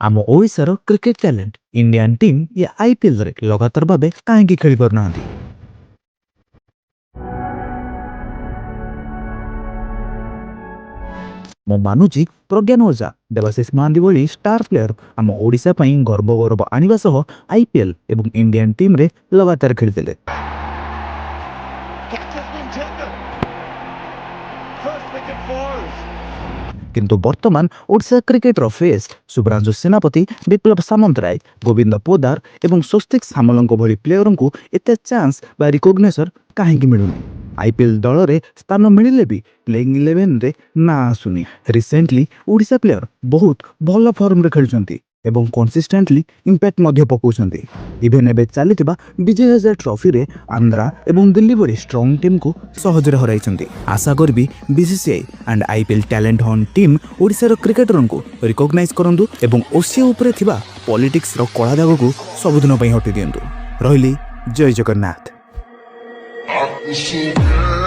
ଆମ ଓଡ଼ିଶାର cricket talent Indian team ୟା ଆଇପିଏଲ୍ରେ ଲଗାତାର ଭାବେ କାହିଁକି ଖେଳିପାରୁନାହାନ୍ତି? ମୁଁ ମାନୁଛି, ପ୍ରଜ୍ଞାନ ଓଝା, ଦେବାଶିଷ ମହାନ୍ତି ଭଳି ଷ୍ଟାର ପ୍ଲେୟର ଆମ ଓଡ଼ିଶା ପାଇଁ ଗର୍ବ ଗୌରବ ଆଣିବା ସହ ଆଇପିଏଲ୍ ଏବଂ ଇଣ୍ଡିଆନ୍ ଟିମ୍ରେ ଲଗାତାର ଖେଳିଥିଲେ। Catch has been taken. First wicket falls. କିନ୍ତୁ ବର୍ତ୍ତମାନ ଓଡ଼ିଶା କ୍ରିକେଟର ଫେସ୍ ଶୁଭ୍ରାଂଶୁ ସେନାପତି, ବିପ୍ଳବ ସାମନ୍ତରାୟ, ଗୋବିନ୍ଦ ପୋଦାର ଏବଂ ସ୍ୱସ୍ତିକ ସାମଲଙ୍କ ଭଳି ପ୍ଲେୟରଙ୍କୁ ଏତେ ଚାନ୍ସ ବା ରିକଗ୍ନେସନ୍ କାହିଁକି ମିଳୁନି? ଆଇପିଏଲ୍ ଦଳରେ ସ୍ଥାନ ମିଳିଲେ ବି ପ୍ଲେଇଂ ଇଲେଭେନରେ ନାଁ ଆସୁନି। ରିସେଣ୍ଟଲି ଓଡ଼ିଶା ପ୍ଲେୟର ବହୁତ ଭଲ ଫର୍ମରେ ଖେଳୁଛନ୍ତି ଏବଂ କନସିଷ୍ଟାଣ୍ଟଲି ଇମ୍ପାକ୍ଟ ମଧ୍ୟ ପକାଉଛନ୍ତି। ଇଭେନ୍ ଏବେ ଚାଲିଥିବା ବିଜୟ ହଜାରେ ଟ୍ରଫିରେ ଆନ୍ଧ୍ରା ଏବଂ ଦିଲ୍ଲୀ ଭଳି ଷ୍ଟ୍ରଙ୍ଗ ଟିମ୍କୁ ସହଜରେ ହରାଇଛନ୍ତି। ଆଶା କରିବି, BCCI and IPL talent hunt team ଓଡ଼ିଶାର କ୍ରିକେଟରଙ୍କୁ ରିକଗ୍ନାଇଜ୍ କରନ୍ତୁ ଏବଂ ଓସିଏ ଉପରେ ଥିବା ପଲିଟିକ୍ସର କଳା ଦାଗକୁ ସବୁଦିନ ପାଇଁ ହଟେଇ ଦିଅନ୍ତୁ। ରହିଲି, ଜୟ ଜଗନ୍ନାଥ। I was so